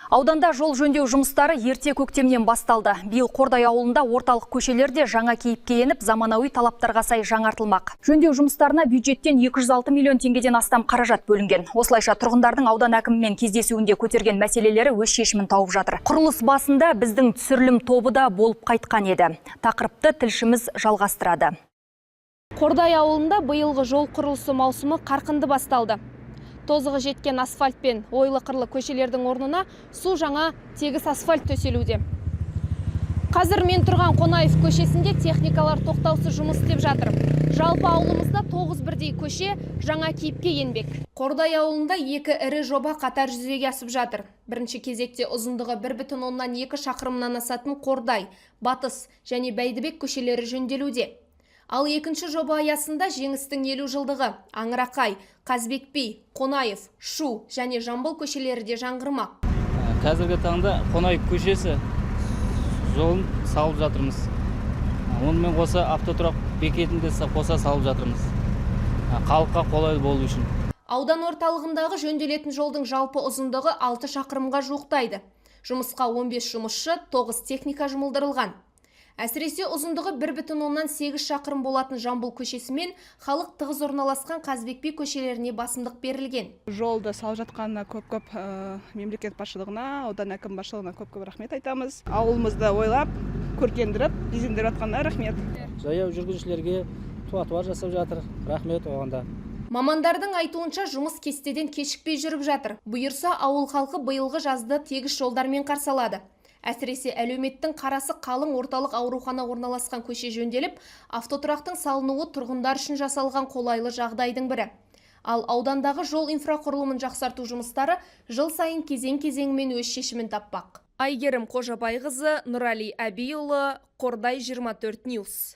Ауданда жол жөндеу жұмыстары ерте көктемнен басталды. Биыл Қордай ауылында орталық көшелер де жаңа кейіпке еніп, заманауи талаптарға сай жаңартылмақ. Жөндеу жұмыстарына бюджеттен 206 миллион теңгеден астам қаражат бөлінген. Осылайша тұрғындардың аудан әкімімен кездесуінде көтерген мәселелері өз шешімін тауып жатыр. Құрылыс басында біздің түсірілім тобы да болып қайтқан еді. Тақырыпты тілшіміз жалғастырады. Қордай ауылында биылғы жол құрылысы маусымы қарқынды басталды. Тозығы жеткен асфальт пен ойлы-қырлы көшелердің орнына су жаңа тегіс асфальт төселуде. Қазір мен тұрған Қонаев көшесінде техникалар тоқтаусыз жұмыс істеп жатыр. Жалпы ауылымызда 9 бірдей көше жаңа кейіпке енбек. Қордай ауылында екі ірі жоба қатар жүзеге асып жатыр. Бірінші кезекте ұзындығы 1,2 шақырымнан асатын Қордай, Батыс және Бәйдібек көшелері жөнделуде. Ал екінші жоба аясында Жеңістің 50 жылдығы, Аңырақай, Қазыбек би, Қонаев, Шу және Жамбыл көшелері де жаңғырмақ. Қазіргі таңда Қонаев көшесі жолын салып жатырмыз. Онымен қоса автотұрақ бекетін де қоса салып жатырмыз. Халыққа қолайлы болу үшін. Аудан орталығындағы жөнделетін жолдың жалпы ұзындығы 6 шақырымға жуықтайды. Жұмысқа 15 жұмысшы, 9 техника жұмылдырылған. Әсіресе ұзындығы 1,8 шақырым болатын Жамбыл көшесі мен халық тығыз орналасқан Қазыбек би көшелеріне басымдық берілген. Жолды салып жатқанына көп-көп мемлекет басшылығына, аудан әкім басшылығына көп-көп рахмет айтамыз. Ауылымызды ойлап, көркендіріп, безендіріп жатқанына рахмет. Жаяу жүргіншілерге тротуар жасап жатыр, рахмет оған да. Мамандардың айтуынша, жұмыс кестеден кешікпей жүріп жатыр. Бұйырса, ауыл халқы биылғы жазды тегіс жолдармен қарсы алады. Әсіресе әлеуметтің қарасы қалың орталық аурухана орналасқан көше жөнделіп, автотұрақтың салынуы тұрғындар үшін жасалған қолайлы жағдайдың бірі. Ал аудандағы жол инфрақұрылымын жақсарту жұмыстары жыл сайын кезең-кезеңімен өз шешімін таппақ. Айгерім Қожабайқызы, Нұрали Әбиұлы, Қордай 24 News.